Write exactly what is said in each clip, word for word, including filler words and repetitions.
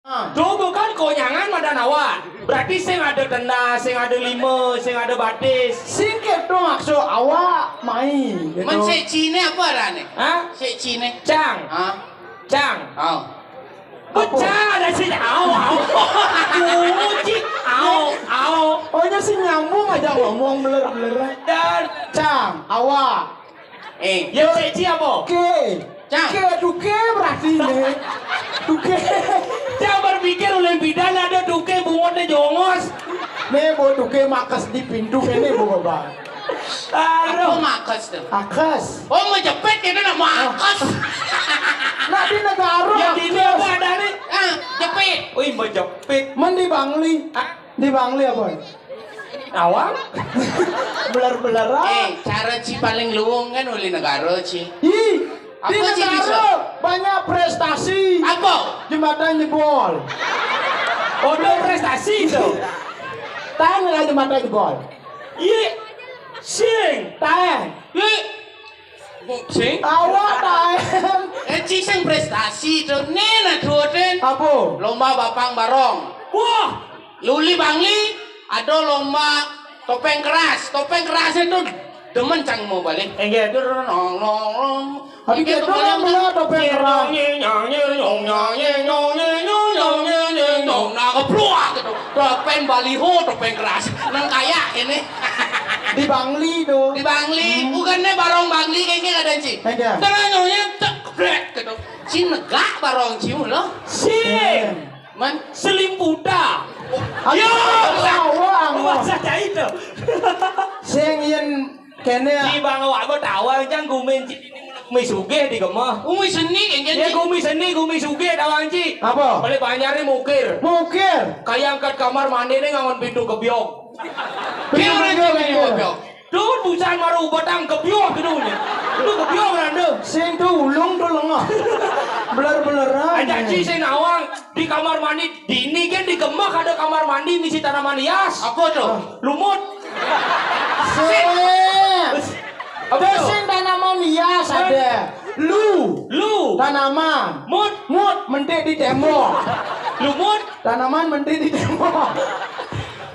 Ah. Tuh bukan konyangan madan awak. Berarti sing ada tenda, sing ada lima, sing ada batis. Sing kéto maksud awak mai gitu. Men séciné apa arané? Hah? Séciné. Cang. Hah? Cang. Oh. Pecah ada sih. Au, au. Kucing. Au, au. Oh, nya sing nyambung aja ngomong beler-beler. Dan Cang, awak. Eh, ya, séci apa? Ké. Cang. Ké, tuké berarti né. Tuké. Cang berpikir oleh bidan ada tuké bungut né jongos. Né, bo tuké makes di pintu kéné, bo, Bang. Aduh. Apa makes tuh? Akes. Oh, menjepit itu nama akes. Nah, di negara. Ya, di dia apa ada nih? Ah, jepit. Wih, menjepit. Men di Bangli. Ah. Di Bangli apa? Awang? Beler-beler. Eh, cara ci paling luwung kan uli negara ci. Ih, di apa ci negara bisa? Banyak prestasi. Apa? Jembatan jebol. Oh, ada prestasi itu. Tahan lah jembatan jebol. Iya. Sing. Tahan. Iya. Sing. Awak tahan. Eh, ci sing prestasi itu. Nih, nah, dua, Den. Apa? Lomba bapang barong. Wah. Luli Bangli, ada lomba topeng keras. Topeng keras itu demen cang mau balik. Enggak. Nong, nong, nong. Tapi dia tuh kan belah topeng keras. Nah, kepluak gitu. Topeng baliho, topeng keras. Nang kayak ini. Di Bangli tuh. Di Bangli, bukannya barong Bangli kayaknya ada ci. Ada. Terus nyonya cekrek gitu. Ci negak barong ci loh. Sing. Man, selimputa. Ayo, awang. Bahasa cai tuh. Sing yén kéné. Ci bang awak ba tawang cang gumin ci ini gumi sugih di gemah. Gumi seni kayaknya. Ya, ci. Gumi seni, gumi sugih tawang ci. Apa? Balik banjarnya mukir. Mukir. Kayak angkat kamar mandi nih ngangon pintu kebyok. Pintu kebyok. Duh, busan maru batang kebyok gitu nih. Itu kebyok randa. Sing tuh ulung tuh lengah. Beler-beleran. Ada ci sing nawang di kamar mandi. Dini kan di gemah ada kamar mandi misi tanaman hias. Apa tuh? Lumut. Sing. Apa tuh? Sing tanaman hias ada. Lu. Lu. Tanaman. Mut. Mut mentik di tembok. Lumut. Tanaman mentik di tembok.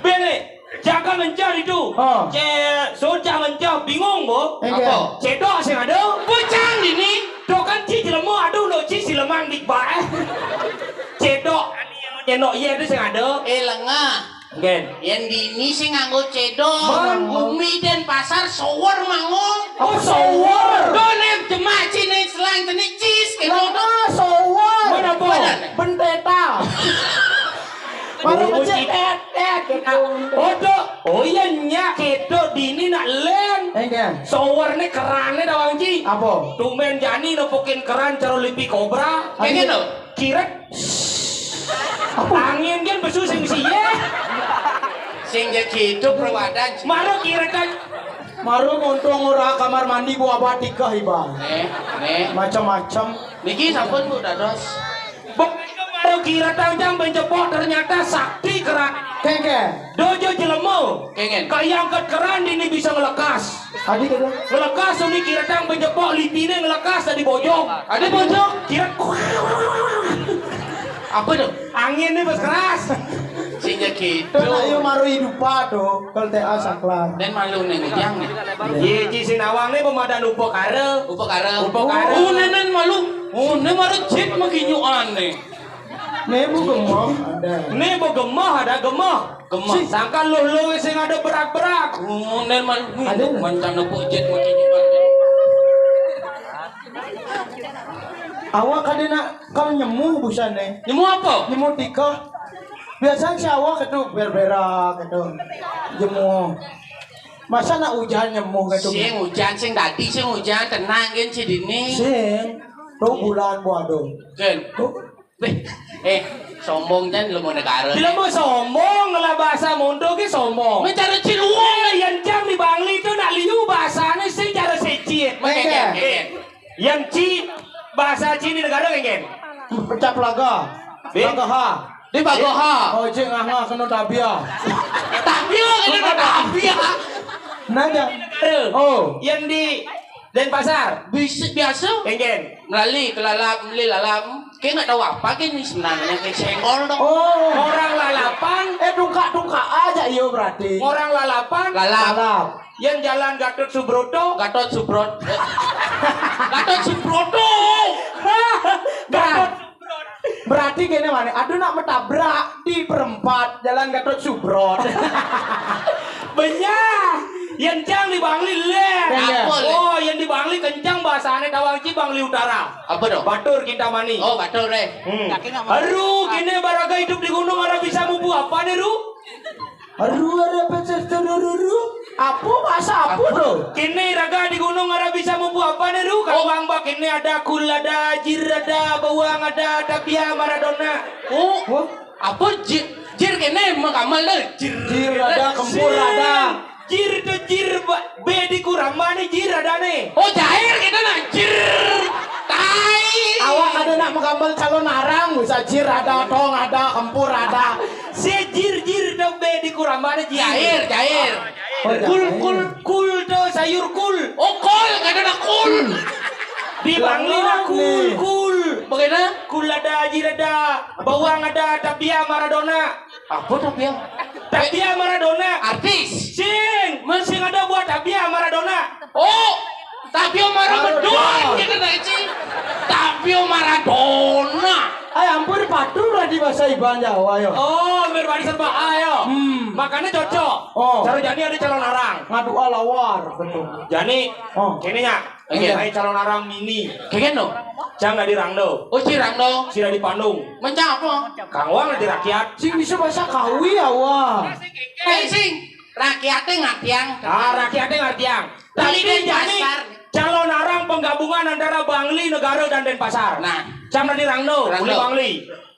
Bene. Jaga mencah itu. Oh. Cé, socah mencah bingung, bo. Apa? Cedok sing ada. Bocang dini. Dok kan ci jelema ada lo ci silemang di bae. Cedok. Nyénok iya itu sing ada. Eh, lengah. Nggih. Yén dini sing nganggo cedok. Bumi dan pasar sowor mango. Oh, sowor. Donem jemak cine selang tenik cis gitu. Lengah sowor. Mana, bo? Benteta. Baru kecil tet tet gitu. Odo, oh iya nyak itu dini nak lén. Enggak. Sowarné kerané tawang ci. Apa? Tumben jani nepukin keran caro lipi kobra. Kayaknya tuh. Kirek. Angin kan besu sing siye. Sing jadi hidup rawadan. Maru kirekan. Maru untung ora kamar mandi bu abah tiga iba. Nih, nih. Macam-macam. Niki sampun bu dados. Baru kira tang jang benjepok ternyata sakti keran. Kengke. Dojo jelema. Kengen. Kaya angkat keran ini bisa ngelekas. Adi kata. Ngelekas ini kira tang benjepok lipine ngelekas tadi bojong. Ada bojong. Kira. Apa tuh? Angin ini bos keras. Sehingga gitu. Tuh nak yo maru hidup tuh. Kalau tea saklar. Dan malu nih ngujang nih. Iya, ci sinawang nih pemadan upakara. Upakara. Upakara. Oh, nenen malu. Oh, ne maru jit makinyu aneh. Né bu gemah ada. Né bu gemah ada gemah. Gemah. Sangkan luh-luh sing ada berak-berak. Ngonen man. Ada. Mancan nepuk jet makin nyebar. Awak kadé nak kal nyemu busané. Nyemu apa? Nyemu tikah. Biasanya si awak itu ber-berak itu. Nyemu. Masa nak hujan nyemu gitu. Sing hujan, sing dadi, sing hujan, tenang gin si dini. Sing. Tuh bulan bu aduh. Gin. Tuh. Wéh, eh, sombong jan lu mau negara. Jelema sombong lah bahasa mondo ki sombong. Mencari ciluwung. Yén jam di Bangli itu nak liu bahasane sing cara secit. Mengkengken. Yén ci bahasa ci di negara kengken. Pecah pelaga. Pelaga ha. Di bagoha. Oh, cik ngah-ngah kena tabia. Tabia kena tabia. Nanya. Oh. Yén di Denpasar. Bisa biasa. Kéngkén. Melali ke lalap, meli lalap. Kayak nggak tahu apa gini sebenarnya, kayak senggol dong. Oh. Orang lalapan. Eh, dungkak-dungkak aja, iyo, berarti. Orang lalapan. Lalap. Lalap. Yang jalan Gatot Subroto. Gatot Subrot. Gatot Subroto. Gatot. Berarti gini mana? Aduh, nak metabrak di perempat jalan Gatot Subrot. Benyah. Yang cang di Bangli lé. Iya, iya. Apa lé? Oh, yang di Bangli kencang bahasanya, tawang ci Bangli Utara. Apa dong? Batur Kintamani. Oh, batur deh. Hmm. Aduh, kene baraga hidup di gunung, ada bisa mupu apa nih, Ru? Aduh, ada apa, cerita dulu, Ru? Apa bahasa apa tuh? Kene raga di gunung, ada bisa mupu apa nih, Ru? Kalau bang bak ini ada kul, ada jir, ada bawang, ada tapia, Maradona. Oh, apa jir? Jir kene makamal deh. Jir. Jir ada, kempur ada. Jir tuh jir, ba-, be di kuramba nih, jir ada nih. Oh, jair kita nah, jir. Tai. Awak ada nak makamal calon arang, bisa jir ada, tong ada, kempur ada. Si jir, jir tuh be di kuramba nih, jir. Jair, jair. Oh, kul, jair. Kul, kul tuh sayur kul. Oh, kol, kada ada kul. Di Bangli lah kul, kul. Bagaimana? Kul ada, jir ada, bawang ada, tapia, Maradona. Apa tapia? Tapia Maradona. Artis. Sing, sing ada buat tapia Maradona. Oh, tapia Maradona. Maradona. Kita tak ci. Tapia Maradona. Ay, ampun, patuh lah di bahasa Iban Jawa, yo. Oh, mir warisan Pak A, yo. Hmm. Makanya cocok. Oh. Cara Jani ada calon arang. Ngadu alawar, betul. Jani, oh, kene nya. Oke. Ayo calon arang mini. Kene no. Cang dari Rangdo. Oh, ci Rangdo. Sira di Pandung. Mencang apa? Kang Wang di rakyat. Sing bisa bahasa Kawi, awa. Eh, sing. Rakyatnya ngartiang. Ah, rakyatnya ngartiang. Tapi Jani calon arang penggabungan antara Bangli, Negara, dan Denpasar. Nah. Cang dari Rangdo, Rangdo. Beli Bangli.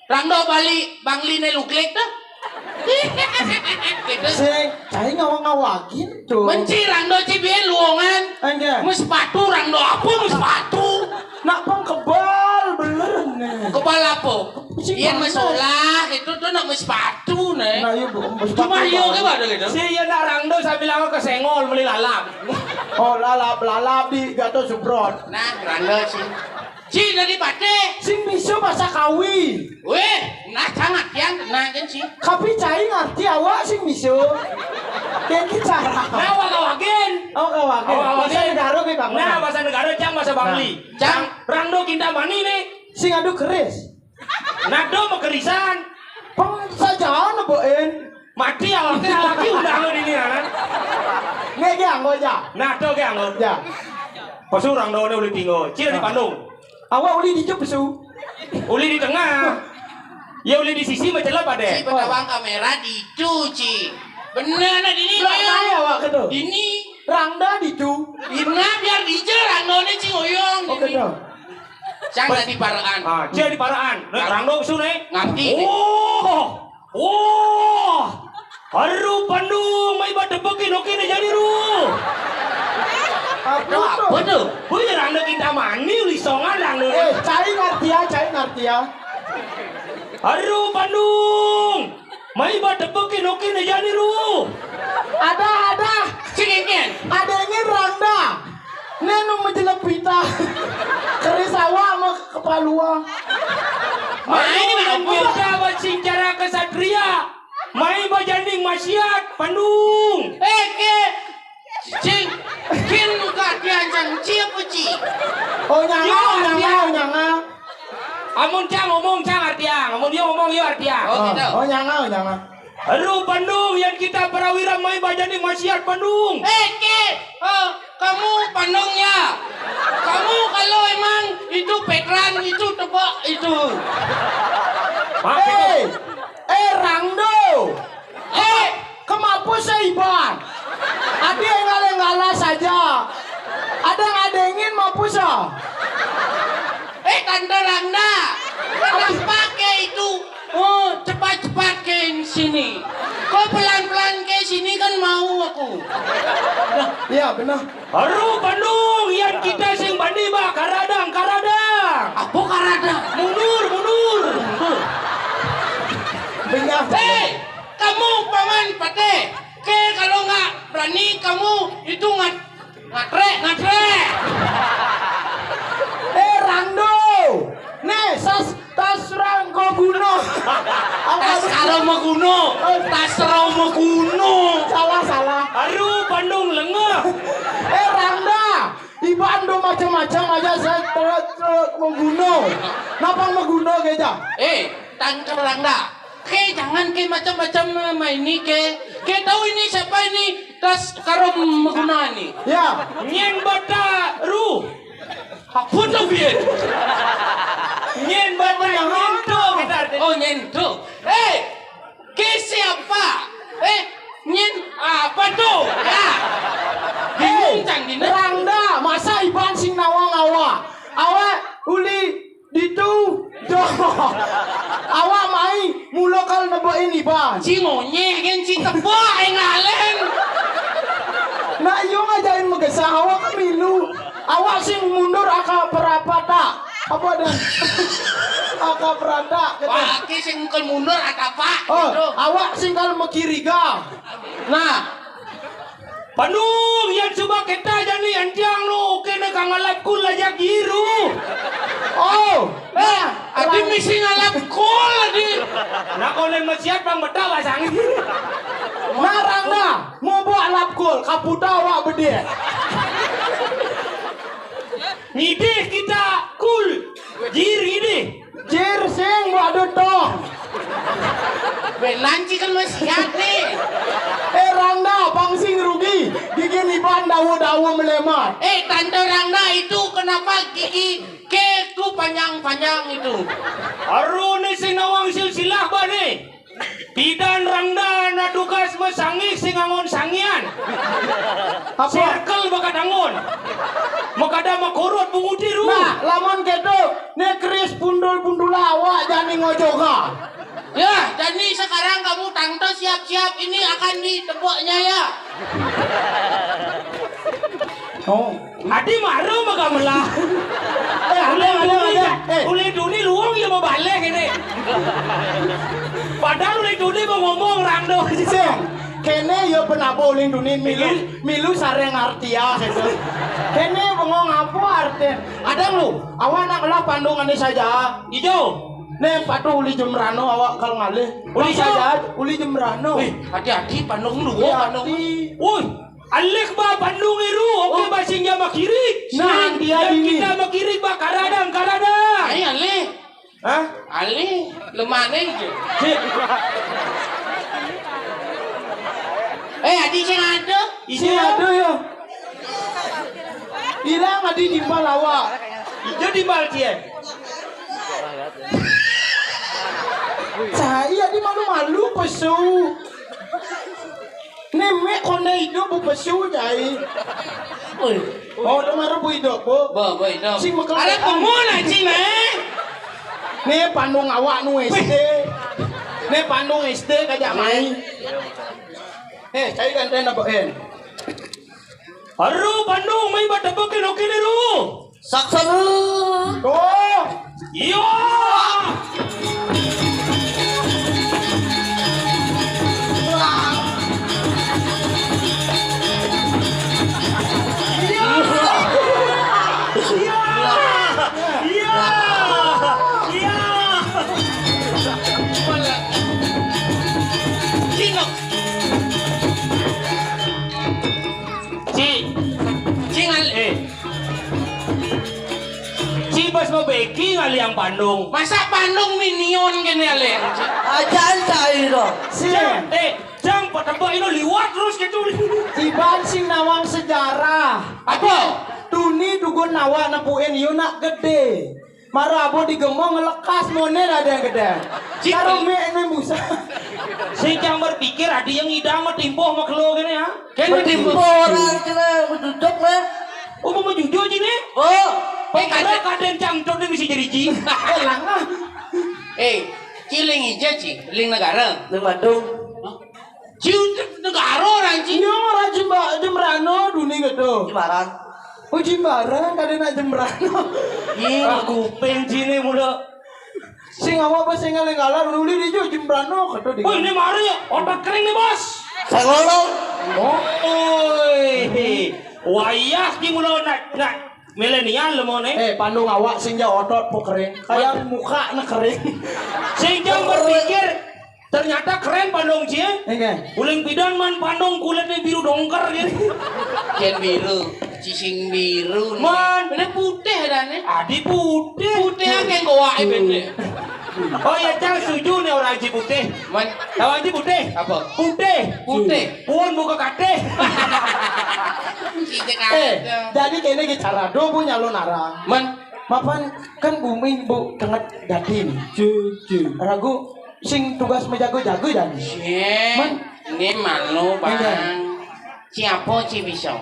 Rangdo Bali, Bangli ne luklik tuh. Gitu. Sing, cai ngawang-ngawagin tuh. Menci Rangdo ci bien luongan. Enggak. Mes sepatu Rangdo apa mes sepatu? Nak pang kebal bener nih. Kebal apa? Iya, mes sekolah itu tuh nak mes sepatu nih. Nah, iya, Bu, mes sepatu. Cuma iya ke mana gitu? Si iya nak Rangdo sambil aku ke Sengol beli lalap. Oh, lalap, lalap di Gatot Subroto. Nah, Rangdo sih. Ci dari Pate. Sing bisa bahasa Kawi. Weh, nah sangat yang tenang kan ci. Tapi cai ngarti awak sing bisa. Kayak gitu cara. Nah, awak kawagen. Oh, kawagen. Awak kawagen. Bahasa negara nih, Bang. Nah, bahasa negara cang bahasa Bangli. Nah. Cang. Rangdo Kintamani nih. Sing adu keris. Nado mekerisan. Peng saja neboen. Mati awaknya lagi undangan ini ya kan. Nggak, dia anggo aja. Nado ke anggo. Ya. Pas orang daunnya uli tinggal. Cil di Bandung. Awak uli di jep su. Uli di tengah. Ya uli di sisi mencelep ada. Ci, petawang kamera di itu, Ci. Bener, nah, di ini. Lah, ya, awak ke tu. Ini. Rangda di tu. Ina biar di je Rangda ni, Ci, oyong. Oke, ini. Dah. Cang tadi paraan. Ah, Ci di paraan. Nah, Rangda su ni. Ngerti. Oh. Oh. Haru Pandung, mai ba tebekin oke ni jadi ru. Apa tu? Apa tu? Wih, Rangda Kintamani, lisongan Rangda. Eh, cai ngarti ya, cai ngarti ya. Haru Pandung, mai ba tebekin oke ni jadi ru. Ada, ada. Cingin. Ada ingin Rangda. Nenu menjelek pita. Keris awak sama kepalua. Mai ni Pandung, Pandung. Kita ba sing cara kesatria. Mai ba janding maksiat, Pandung. Eh, ke. Cing. Kin muka diancang Ci apa, Ci? Oh, nyanga, nyanga, nyanga. Amun cang ngomong, cang artiang. Amun yo ngomong, yo artiang. Oh, gitu. Oh, nyanga, nyanga. Haru Pandung, yang kita perawira mai ba janding maksiat, Pandung. Eh, ke. Oh, kamu Pandung ya? Kamu kalau emang itu Petran, itu tebak itu. Hei, eh, Rangdo. Eh, kemapa seiban? Adi engal-engala saja. Ada ngadengin mapusa. Eh, Tante Rangda, kenapa ke itu? Oh, cepat-cepat ke sini. Kau pelan-pelan ke sini kan mau aku. Iya, benar. Haru Pandung, yang kita sing bandi ba karadang, karadang. Apa karadang? Mundur, mundur. Benar. Hei, kamu paman Pate. Ke, kalau nggak berani kamu itu ngat-, Ngatrek, ngatrek. Eh, Rangdo. Nih, sas tas rangko guno. Apa tas karo meguno. Eh, tas ro meguno. Salah, salah. Aduh, Bandung lengeh. Eh, Rangda. Iban do macam-macam aja saya terus terus meguno. Napa meguno keja? Eh, tangkal Rangda. Ke jangan ke macam-macam nama ini ke. Ke tahu ini siapa ini? Tas karo meguno ini. Ya. Nyen bata ru. Apa tuh, Bian? Nyen bata nyentuh kita. Oh, nyentuh. Eh, ke siapa? Eh, nyen apa tuh? Ya. Bingung cang dina. Rangda, masa iban sing nawang awak? Awak uli ditu. Doh. Awak mai mula kal nebekin iban. Ci monyeh kan ci tebak yang ngalen. Nak iyo ngajain megesah awak kan milu. Awak sing mundur aka perapa tak? Apa dah? Aka perata gitu. Wah, ki sing kal mundur aka apa? Oh, gitu. Awak sing kal mekiriga. Nah, Panung, yang coba kita jani antiang lu, kena kangalap kul aja giru. Oh, eh, adi misi ngalap kul adi. Nah, konen mesiat bang betul pasang. Narang dah, mau buat lap kul, kaputa awak bedek. Ngidih kita kul, jir ngidih. Jir sing buat dotong. Belanci kan mesiat nih. Eh, Rangda, bang sing rugi. Gigi niban dawa-dawa melemat. Eh, Tante Rangda, itu kenapa gigi keku panjang-panjang itu? Aru ni sing nawang silsilah ba ni. Bidan Rangda na tugas masangih sing angon sangian. Apa? Circle bakat angon. Makada makorot bunguti ru. Nah, lamun ketu, ne Kris pundul-pundul awak jani ngojoga. Ya, jadi sekarang kamu tante siap-siap, ini akan ditepuknya ya. Oh. Adi maru maka melah. Eh, ada, ada, ada. Eh. Uli Duni luang ya mau balik ini. Padahal Uli Duni mau ngomong Rangdo. Sing, kene ya penabo Uli Duni milu, milu sareng artia gitu. Kene bengong apa arti? Ada lu, awak nak lah pandungan ini saja. Ijo. Ne patuh Uli Jemrano awak kal ngalih. Uli saja, Uli Jemrano. Wih, hati-hati pandung lu, pandung. Woi. Alih ba Bandung iru, oke. Oh. Ba sing ja makirik. Nah, dia yang ini. Kita makirik ba karadang, karadang. Ai, alih. Hah? Alih, lemane je. Cik. Eh, adi sing ada. Sing ada ya. Hilang adi timbal awak. Ijo timbal cie. Cai adi malu-malu pesu. Nemek kone idup bu pesu jai. Oi. Oh, tu maru bu idup bu. Ba, ba idup. Sing mekel. Ada pengun aja, eh. Ne pandung awak nu S D. Ne pandung S D kaja main. Eh, cai kan tenda bu en. Aru pandung mai ba tebekin oke ne ru. Saksana. Oh. Iya. Iya. Iya. Iya. Iya. Cinok. Ci, ci ngal-, eh. Ci pas mau beki ngalih yang Bandung. Masa Bandung minion kene ale? Ajaan cai to. Sing. Eh, jang patebak ino liwat terus gitu. Iban sing nawang sejarah. Apa? Tuni dugun nawa nepuin yo nak gede. Mara abo digemong lekas moner ada yang gede. Cik. Karo me ene musa. Sing jang berpikir adi yang idang matimpoh makelo kene ya. Kene matimpoh orang kene beduduk le. Oh, mau menjujur ji ne? Oh. Eh, kada kaden cangcok ne misi jadi ji. Eh, langa. Eh, ci ling ija ci, ling negara. Ling Bandung. Hah? Ci negara orang ci. Iya, orang Jemba-, Jembrano duni gitu. Jembaran. Oh, Jembaran, kada nak Jembrano. Ih, kuping ci ne mula. Sing awak ba sing ngaleng-ngaleng, nuli di jo Jembrano, kata di. Woi, ini mari ya, otak kering nih, Bos. Saya ngolong. Oh, oi. Wayah ki mula nak, nak milenial lemone. Eh, pandung awak sing ja otot po kering. Kayak muka na kering. Sing jang berpikir, ternyata keren pandung cie. Enggak. Uling pidan man pandung kulitnya biru dongker gitu. Jen biru, cicing biru. Man, ini putih dah nih. Adi putih. Putih yang goak ini. Oh ya, cang setuju nih orang Haji Putih. Man. Tahu Haji Putih? Apa? Putih. Putih. Pun buka katih. Eh, jadi kene ki cara do bu nyalon arang. Man. Mapan kan bumi bu tenget dadi nih. Cu, cu. Ragu sing tugas menjaga-jaga jadi. Cie. Man. Ini malu, Bang. Iya. Siapa ci bisa?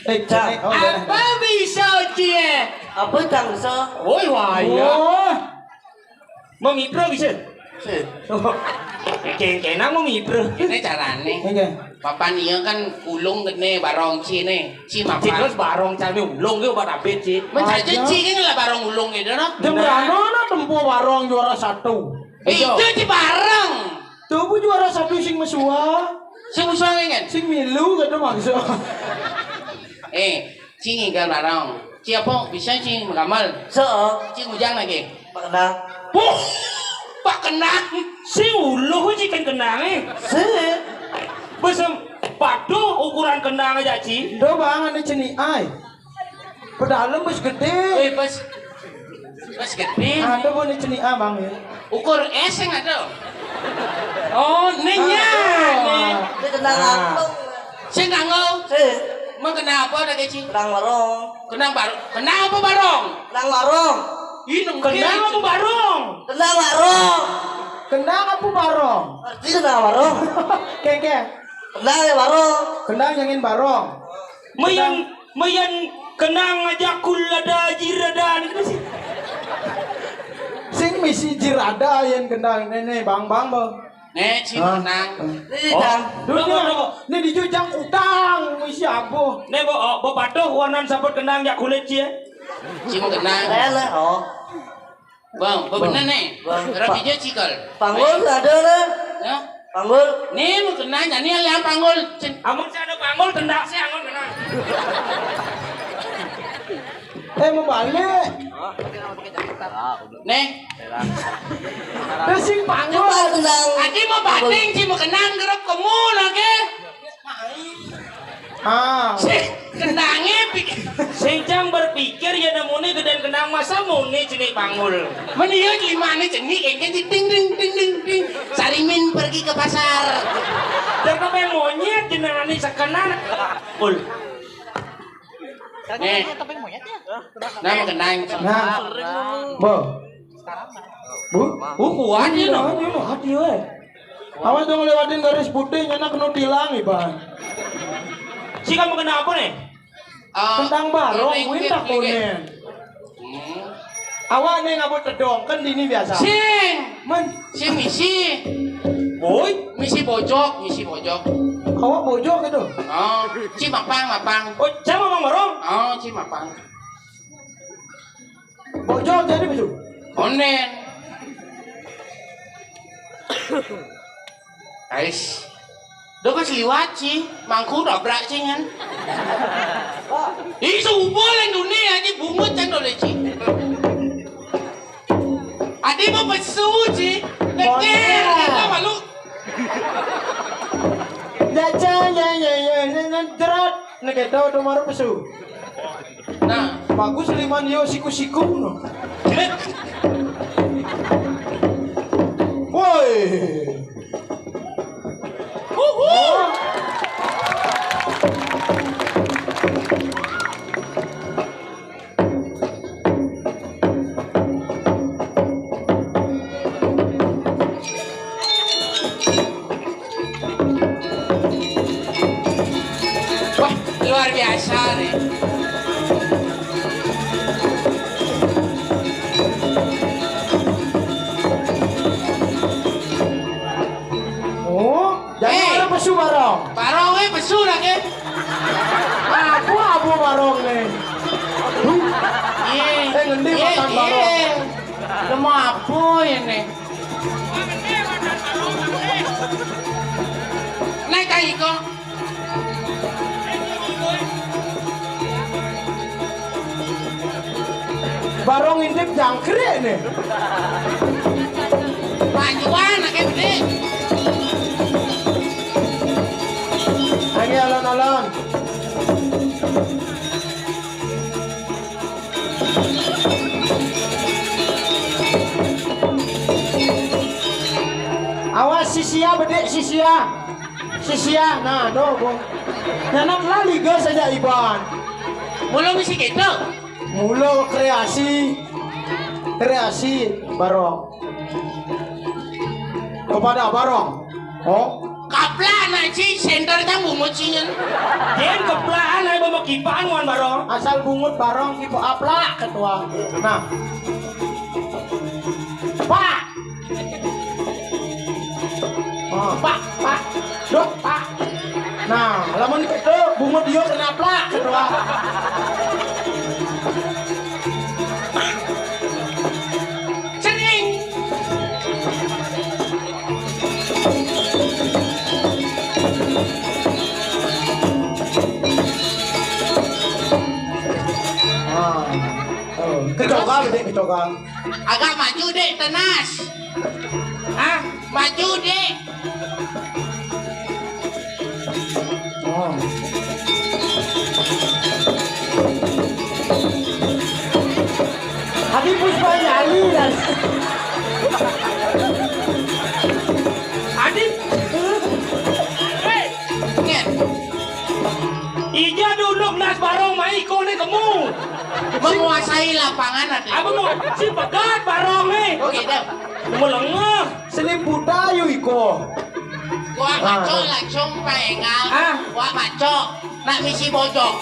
Eh, cang. Oh, iya. Apa bisa, Cie? Apa tangsa? Woi, waya. Wah. Mamipro bisa? Sih. Kena mamipro. Ini carane. Enggak. Papan iya kan ulung gede barong ci ne. Ci mapan. Ci terus barong cami ulung ge obat abet ci. Men saja ci kan lah barong ulung gitu no. Jembrano na tempo barong juara satu. Itu ci barong. Tuh bu juara satu sing mesua. Sing mesua kan? Sing milu kata maksud. Eh, Cing inggal barong. Ci apa bisa cing meramal? Soo. Cing ujang lagi. Pak Kendang. Puh, Pak Kendang. Si uluh ci kan kendang eh. Si. Besem patuh ukuran kendang aja ci. Do bangan ni ceni ai. Pedalem bes gede. Eh, bes. Bes gede. Ada bo ni ceni abang ya. Ukur es yang ada. Oh, nenya. Ada. Ni. Dia kendang apa? Sing kanggo. Si. Mau kenapa ada keci? Kendang warung. Kenang bar-, kenang apa barong? Kendang warung. Ih, nengke. Kendang apa barong? Kendang warung. Kendang apa barong? Arti kendang warung. Keke. Kendang ya warung. Kendang nyangin barong. Meyan, meyan kendang aja kul ada jir ada gitu sih. Sing misi jir ada yang kendang nene bang bang bang. Nih, ci menang. Nih, oh, Jang. Duh, duh, duh, duh. Nih di jujang kudang, misi abuh. Nih, bo, oh, bo patuh warnan saput kendang jak kulit ci ya. Ci menang. Rela, oh. Bang, bo bener nih. Bang. Rapi je cikal. Panggul ada lah. Ya? Panggul. Nih, mau kenal, jadi yang panggul. Cen-, amun saya ada panggul, tendak sih, amun kenal. Eh, mau balik. Nih. Terus sing panggul. Coba tenang. Adi mau bating, ci mau kenang, gerep kemu lagi. Ah. Sing kenangnya pikir. Sing jang berpikir ya namune gedeng kenang masa muni jenik panggul. Meni ya gimana jenik engke di ding ding ding ding ding. Sarimin pergi ke pasar. Jangan pengen monyet jenengane sekenan. Ul. Nih. Nama kenang. Nah. Bo. Bu? Uh, kuat ya, no? Kuat ya, kuat ya, weh. Awas dong lewatin garis putih, nyana kena tilang, Iban. Si kamu kenapa nih? Ah, tentang barong, ringgit, win tak ringgit. Kunen. Hmm. Awak nih ngabut tedong, kan dini biasa. Sing. Men. Sing misi. Boy. Misi bojok, misi bojok. Awak bojok gitu. Oh, ci mapang, mapang. Oh, sama Bang Barong? Oh, ci mapang. Bojol jadi besu. Onen. Ais. Do pas liwat ci, mangku dobrak ci ngan. Ih, subuh lah dunia ci bungut kan oleh ci. Adi mau pesu ci. Neker, kita malu. Jajan, ya, ya, ya, ya, ya, jerat. Nek kedo do maru pesu. Nah, bagus liman yo siku-siku no. Woi. Uhu. Wah, luar biasa nih. Oh, jadi eh, ada pesu barong. Barong eh pesu lagi. Apa, apa barong nih? Iya. Eh, ngendi iya, makan barong? Iya. Lemu apa ini? Naik kayu kok. Barong intip jangkrik nih. Panjuan, akeh gedhe. Ayo, alon-alon. Awas sisia, bedik sisia. Sisia, nah, do, Bu. Nyanak lali gas aja Iban. Mula mesti gitu. Mula kreasi. Kreasi, Barong. Kepada Barong. Oh. Kaplak nak ci, senter tang bungut ci nyen. Yen keplakan ae, bawa kipaan wan Barong. Asal bungut Barong kipa aplak ketua. Nah. Pak. Oh, Pak, Pak. Dok, Pak. Nah, lamun itu bungut dia kena plak ketua. Cening. Ah, oh, kecoka, bedik kecoka. Agak maju, Dek, tenas. Ah, maju, Dek. Oh. Adi Puspa Nyali, dan Adi. Nget. Ija duduk nas Barong mai kone kemu. Menguasai lapangan, Adi. Apa mau si pegat Barong nih? Oh, gitu. Melengah. Seni buta yu iko. Wah, ah, maco langsung paengal. Ah. Wah, maco. Nak misi bojok.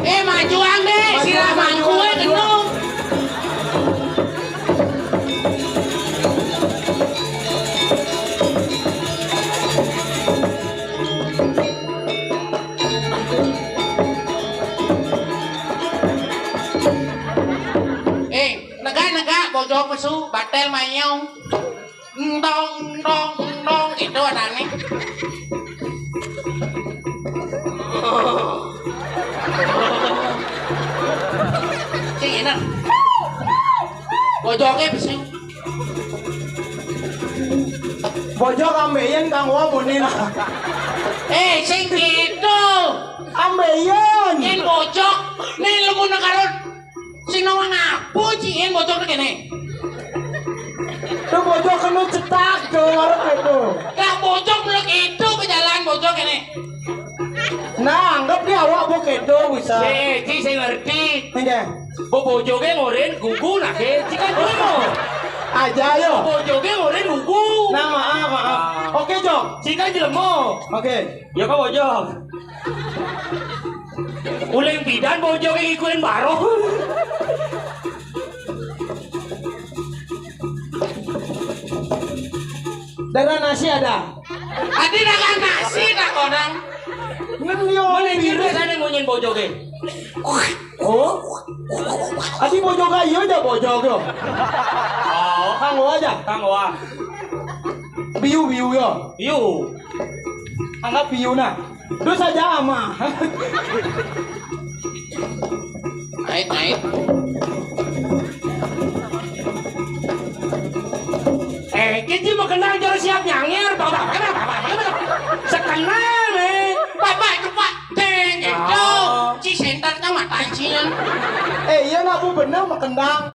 Eh, majuang deh, maju, sirah maju, mangkue maju. Gendong. Eh, negak, negak, bojok pesu, batel mayong. Entong, entong, entong, itu ada nih. Cik, enak. Bojoknya pesu. Bojok ambeien kang wa muni lah. Eh, sing gitu. Ambeien. Yen bojok, nih lemu negara sing nawang apa, Ci, yen bojok kene. Tuh bojok kena cetak tuh, ngarep itu. Lah bojok melek itu ke jalan bojok kene. Nah, anggap dia awak bok itu bisa. Eh, Ci, saya ngerti. Enggak. Bo bojoke ngoren gugu nake, Ci kan dulu. Aja yo. Bojoke ngoren gugu. Nah, maaf, maaf. Ah. Oke, Jok. Ci kan jelemo. Oke. Ya kok bojok. Uling bidan bojoke ngikuin baruh. Darah nasi ada. Adi dagang nasi tak orang. Ngen yo. Mana yang biru sana ngunyin bojoke? Oh. Adi bojoke iya aja bojok yo. Oh. Kanggo aja. Kanggo ah. Biu, biu yo. Biu. Anggap biu nah. Terus aja ama. Naik, naik. Eh, kita mau kenal jero siap nyangir, bapak, bapak, bapak, bapak. Sekenal, eh. Bapak itu, Pak. Deng, itu. Oh. Ci senter kan mata isinya. Eh, iya nak bu bener mau kendang.